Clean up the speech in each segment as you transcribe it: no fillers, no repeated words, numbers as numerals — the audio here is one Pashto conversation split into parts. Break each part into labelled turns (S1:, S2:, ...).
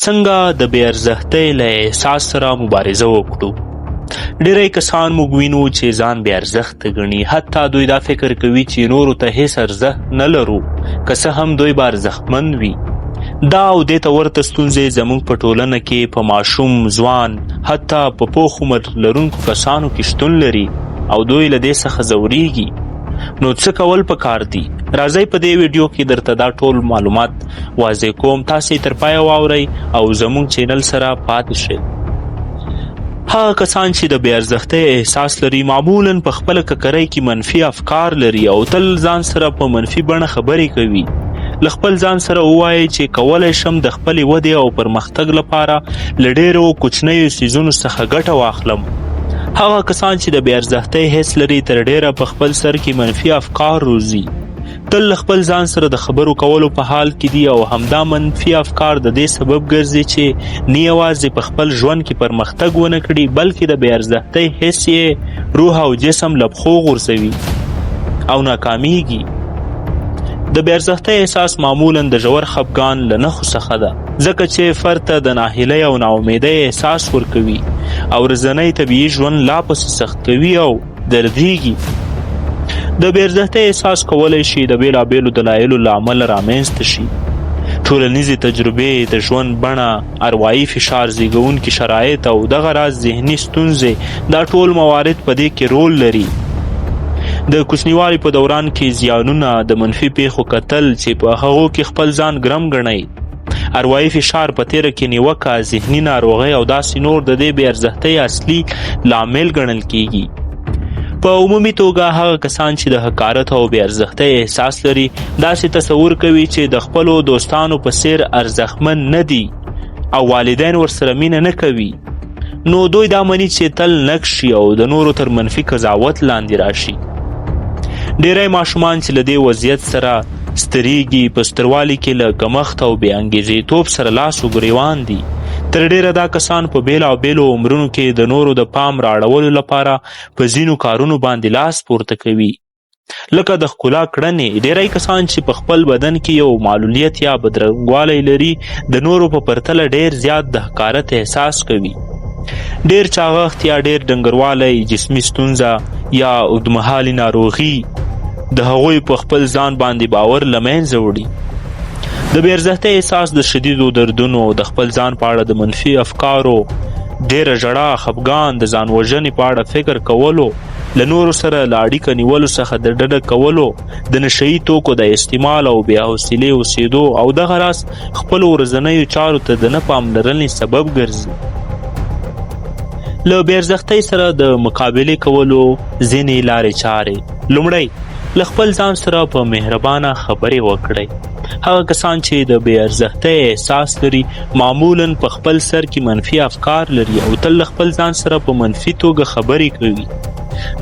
S1: څنګه د بې ارزښتۍ له احساس سره مبارزه وکړو؟ ډیری کسان موږ وینو چې ځان بې ارزښته ګڼي، حتی دوی دا فکر کوي چې نورو ته هیڅ ارزښت نه لرو، که څه هم دوی به ارزښتمند وي. دا او دې ته ورته ستونزې زموږ په ټولنه کې په ماشوم، ځوان، حتی په پوخ عمر لرونکو کسانو کې شتون لري او دوی له دې څخه ځورېږي. نو څه کول پکار دي؟ راځئ په دې ویډیو کې درته دا ټول معلومات واضح کوم، تاسې تر پایه واورئ او زموږ چینل سره پاتې شئ. هغه کسان چې د بې ارزښتۍ احساس لري معمولا په خپله ککرۍ کې منفي افکار لري او تل ځان سره په منفي بڼه خبرې کوي. له خپل ځان سره ووایئ چې کولی شم د خپلې ودې او پرمختګ لپاره له ډېرو کوچنیو څیزونو څخه ګټه واخلم. هغه کسان چې د بې ارزښتۍ حس لري تر ډېره په خپل سر کې منفي افکار روزي. تل له خپل ځان سره د خبرو کولو په حال کې دي او همدا منفي افکار د دې سبب ګرځي چې نه یوازې په خپل ژوند کې پرمختګ ونه کړي، بلکې د بې ارزښتۍ حس یې روح او جسم له پښو غورځوي او ناکامیږي. د بې ارزښتۍ احساس معمولا د ژور خپګان له نښو څخه ده، ځکه چې فرد ته د ناهیلۍ او ناامیدۍ احساس ورکوي او ورځنی طبیعي ژوند لا پسې سخت کوي او دردیږي. د بې ارزښتۍ احساس کولی شي د بېلابېلو دلایلو له امله رامنځته شي. ټولنیزې تجربې، د ژوند بڼه، اروایي فشار زیږوونکي شرایط او دغه راز ذهني ستونزې، دا ټول موارد په دې کې رول لري. د کوچنیوالي په دوران کې زیانونه، د منفي پیښو کتل چې په هغو کې خپل ځان ګرم ګڼئ، اروایي فشار، په تېره کې نیوکه، ذهني ناروغۍ او داسې نور د دې بې ارزښتۍ اصلي لامل ګڼل کېږي. په عمومي توګه هغه کسان چې د حقارت او بې ارزښتۍ احساس لري، داسې تصور کوي چې د خپلو دوستانو په څېر ارزښتمن نه دي او والدین ورسره مینه نه کوي، نو دوی دا مني چې تل نقش شي او د نورو تر منفي قضاوت لاندې راشي. ډیری ماشومان چې له دې وضعیت سره ستریږي، په ستروالي کې له کمښت او بې انګیزې توب سره لاس و ګریوان دي. تر ډیره دا کسان په بېلابېلو عمرونو کې د نورو د پام رااړولو لپاره په ځینو کارونو باندې لاس پورته کوي، لکه د ښکلا کړنې. ډیری کسان چې په خپل بدن کې یو معلولیت یا بدرنګوالی لري، د نورو په پرتله ډیر زیات د حقارت احساس کوي. ډیر چاغښت یا ډیر ډنګروالی، جسمي ستونزه یا اوږدمهالي ناروغي د هغوی په خپل ځان باندې باور له منځه وړي. د بې ارزښتۍ احساس د شدیدو دردونو، د خپل ځان په اړه د منفي افکارو، ډیره ژړا، خپګان، د ځان وژنې په اړه فکر کولو، له نورو سره له اړیکه نیولو څخه د ډډه کولو، د نشه یي توکو د استعمال او بې حوصلې اوسېدو او دغه راز خپلو ورځنیو چارو ته د نه پاملرنې سبب ګرځي. له بې ارزښتۍ سره د مقابلې کولو ځینې لارې چارې: لومړی، له خپل ځان سره په مهربانه خبرې وکړئ. هغه کسان چې د بې ارزښتۍ احساس لري، معمولا په خپل سر کې منفي افکار لري او تل له خپل ځان سره په منفي توګه خبرې کوي.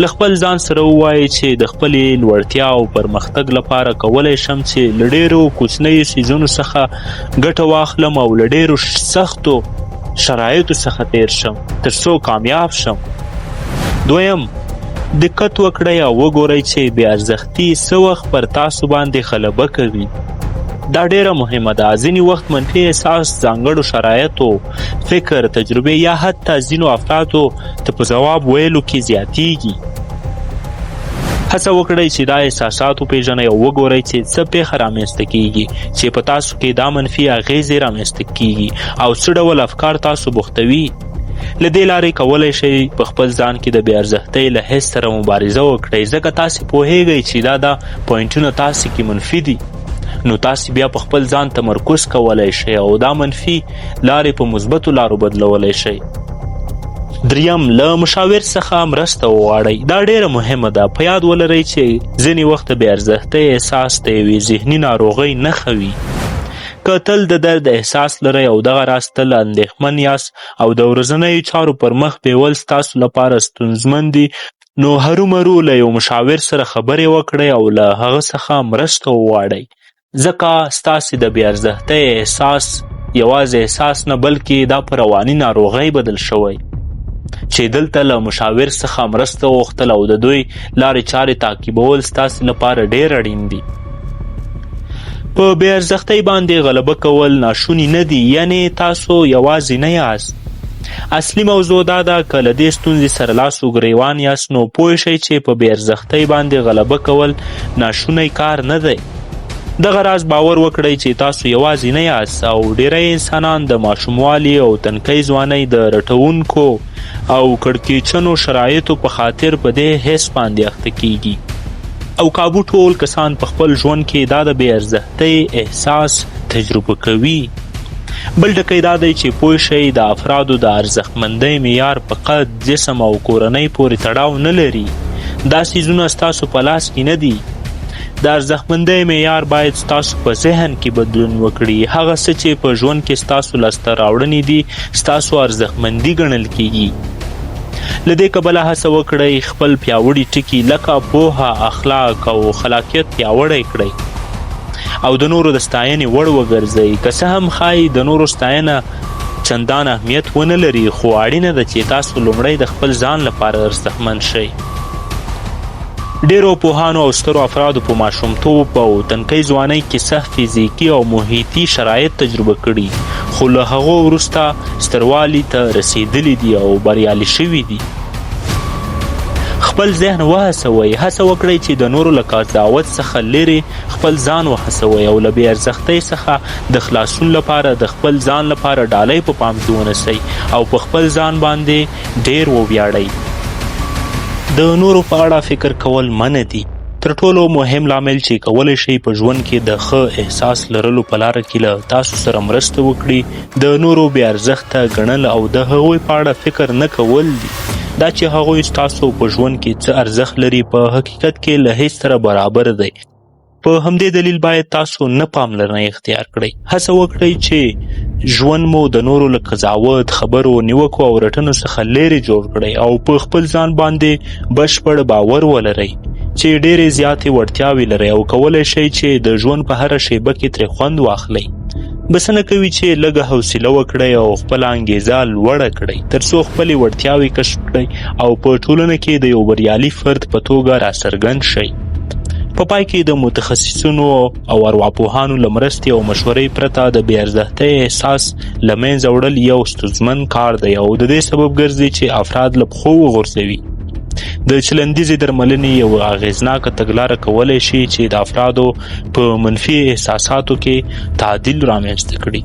S1: له خپل ځان سره ووایئ چې د خپلې لوړتیا او پرمختګ لپاره کولی شم چې له ډېرو کوچنیو څیزونو څخه ګټه واخلم او له ډېرو سختو شرایطو څخه تېر شم تر څو کامیاب شم. دویم، دقت وکړئ او وګورئ چې بې ارزښتي څه وخت پر تاسو باندې غلبه کوي. دا ډېره مهمه ده. ځینې وخت منفي احساس ځانګړو شرایطو، فکر، تجربې یا حتی ځینو افرادو ته په ځواب ویلو کې زیاتیږي. هڅه وکړئ چې دا احساسات وپیژنئ او وګورئ چې څه پیښه رامنځته کیږي چې په تاسو کې دا منفي اغیزې رامنځته کیږي او څه ډول افکار تاسو بوختوي. له دې لارې کولی شئ په خپل ځان کې د بې ارزښتۍ له حس سره مبارزه وکړئ، ځکه تاسې پوهیږئ چې دا دا پوینټونه تاسې کې منفي دي، نو تاسې بیا په خپل ځان تمرکز کولی شئ او دا منفي لارې په مثبتو لارو بدلولی شئ. دریم، له مشاور څخه مرسته وغواړئ. دا ډیره مهمه ده. په یاد ولرئ چې ځینې وخت د بې ارزښتۍ احساس د یوې ذهني ناروغۍ نښه وي. که تل د درد احساس لرئ او دغه راز تل اندېښمن یاست او د ورځنیو چارو پر مخ بیول ستاسو لپاره ستونزمن دي، نو هرومرو له یو مشاور سره خبرې وکړئ او له هغه څخه مرسته وغواړئ، ځکه ستاسې د بې ارزښتۍ احساس یوازې احساس نه، بلکې دا په رواني ناروغۍ بدل شوی چې دلته له مشاور څخه مرسته غوښتل او د دوی لارې چارې تعقیبول ستاسې لپاره ډېر اړین دي. په بې ارزښتۍ باندې غلبه کول ناشوني نه دي، یعنې تاسو یوازې نه یاست. اصلي موضوع دا ده که له دې ستونزې سره لاس و ګریوان یاست نو پوه شئ چې په بې ارزښتۍ باندې غلبه کول ناشونی کار نه دی. دغه راز باور وکړئ چې تاسو یوازې نه یاست او ډیری انسانان د ماشوموالي او تنکۍ ځوانۍ د رټونکو او کړکېچنو شرایطو په خاطر په دې حس باندې اخته کیږي او کابو ټول کسان په خپل ژوند کې دا د بې ارزښتۍ احساس تجربه کوي. بل ټکی دا دی چې پوه شئ د افرادو د ارزښتمندۍ معیار په قد، جسم او کورنۍ پورې تړاو نه لري. دا څیزونه ستاسو په لاس کې نه دي. د ارزښتمندۍ معیار باید ستاسو په ذهن کې بدلون وکړي. هغه څه چې په ژوند کې ستاسو لاسته راوړنې دي، ستاسو ارزښتمندي ګڼل کیږي. له دې کبله هڅه وکړئ خپل پیاوړي ټکي لکه پوهه، اخلاق او خلاقیت پیاوړی کړئ او د نورو د ستاینې وړ وګرځئ. که څه هم ښایي د نورو ستاینه چندان اهمیت ونه لري، خو اړینه ده چې تاسو لومړی د خپل ځان لپاره ارزښتمن شئ. ډېرو پوهانو او سترو افرادو په ماشومتوب او تنکۍ ځوانۍ کې سخت فزیکي او محیطي شرایط تجربه کړي، خو له هغو وروسته ستروالي ته رسېدلي دي او بریالي شوي دي. خپل ذهن وهڅوئ، هڅه وکړئ چې د نورو له قضاوت څخه لرې خپل ځان وهڅوئ او له بې ارزښتۍ څخه د خلاصون لپاره د خپل ځان لپاره ډالۍ په پام کې ونیسئ او په خپل ځان باندې ډېر وویاړئ. د نورو په اړه فکر کول منع دي. تر ټولو مهم لامل چې کولی شئ په ژوند کې د ښه احساس لرلو په لاره کې له تاسو سره مرسته وکړي، د نورو بې ارزښته ګڼل او د هغوی په اړه فکر نه کول دي. دا چې هغوی ستاسو په ژوند کې څه ارزښت لري، په حقیقت کې له هیڅ سره برابر دی. په همدې دلیل باید تاسو نه پاملرنه اختیار کړئ. هڅه وکړئ چې ژوند مو د نورو له قضاوت، خبرو، نیوکو او رټنو څخه لیرې جوړ کړئ او په خپل ځان باندې بشپړ باور ولرئ چې ډېرې زیاتې وړتیاوې لرئ او کولی شئ چې د ژوند په هره شیبه کې ترې خوند واخلئ. بسنه کوي چې لږه حوصله وکړئ او خپله انګیزه لوړه کړئ ترڅو خپلې وړتیاوې کشف کړئ او په ټولنه کې د یو بریالي فرد په توګه راڅرګند شئ. په پای کې د متخصصینو او ارواپوهانو له مرستې او مشورې پرته د بې ارزښتۍ احساس له منځه وړل یو ستونزمن کار دی او د دې سبب ګرځي چې افراد له پښو وغورځوي. د چلندیزې درملنې یوه اغېزناکه تګلاره کولی شي چې د افرادو په منفي احساساتو کې تعدیل رامنځته کړي.